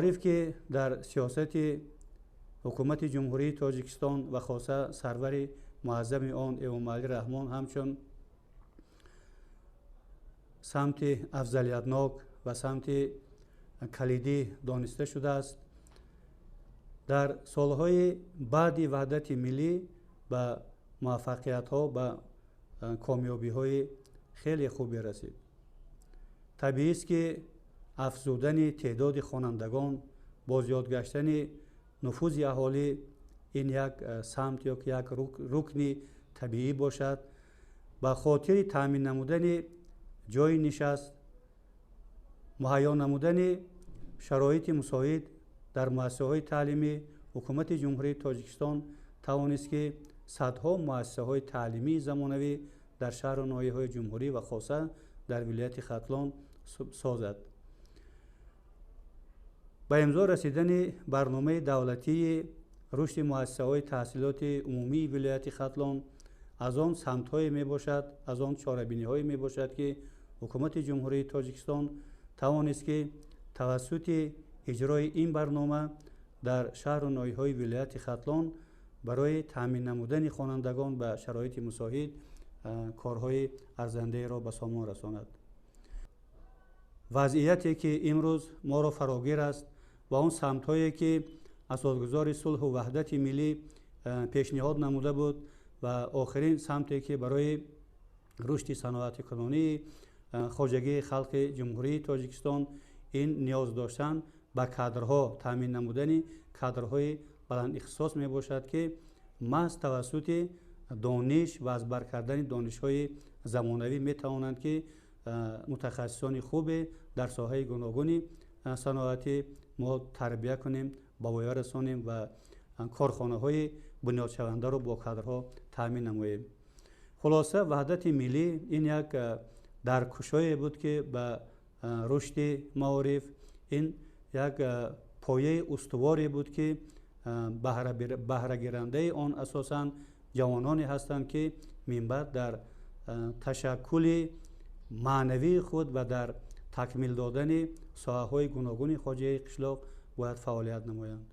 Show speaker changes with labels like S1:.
S1: Маориф, ки дар сиёсати ҳукумати Ҷумҳурии Тоҷикистон ва хоса сарвари муаззами он Эмомалӣ Раҳмон ҳамчун самти афзалиятнок ва самти калидӣ дониста шудааст, дар солҳои баъди ваҳдати миллӣ ба муваффақиятҳо, ба комёбиҳои хеле хубе расид. Табиист, ки афзудани теъдоди хонандагон, бо зиёд гаштани нуфузи аҳолӣ, ин як самт ё як рукни табиӣ бошад. Ба хотири таъмин намудани ҷойи нишаст, муҳайё намудани шароити мусоид дар муассисаҳои таълимӣ, ҳукумати Ҷумҳурии Тоҷикистон тавонист, ки садҳо муассисаҳои таълимии замонавӣ дар шаҳру ноҳияҳои ҷумҳурӣ ва хоса дар вилояти Хатлон созад. Ба имзо расидани барномаи давлатии рушди муассисаҳои таҳсилоти умумии вилояти Хатлон аз он самтҳое мебошад, аз он чорабиниҳое мебошад, ки ҳукумати Ҷумҳурии Тоҷикистон тавонист, ки тавассути иҷрои ин барнома дар шаҳру ноҳияҳои вилояти Хатлон барои таъмин намудани хонандагон ба шароити мусоид корҳои арзандаеро ба сомон расонад. Вазъияте, ки имрӯз моро фарогир аст, ва он самтҳое, ки асосгузори сулҳу ваҳдати миллӣ пешниҳод намуда буд, ва охирин самте, ки барои рушди саноатикунонии хоҷагии халқи Ҷумҳурии Тоҷикистон ин ниёз доштан ба кадрҳо, таъмин намудани кадрҳои баландихтисос мебошад, ки маҳз тавассути дониш ва аз бар кардани донишҳои замонавӣ метавонанд, ки мутахассисони хубе дар соҳаи гуногуни саноатӣ мо тарбия кунем, ба воя расонем ва корхонаҳои бунёдшавандаро бо кадрҳо таъмин намоем. Хулоса, ваҳдати миллӣ ин як даркушое буд, ки ба рушди маориф ин як пояи устуворе буд, ки баҳрагирандаи он асосан ҷавононе ҳастанд, ки минбаъд дар ташаккули маънавии худ ва дар такмил додани соҳаҳои гуногуни хоҷагии қишлоқ бояд фаъолият намоянд.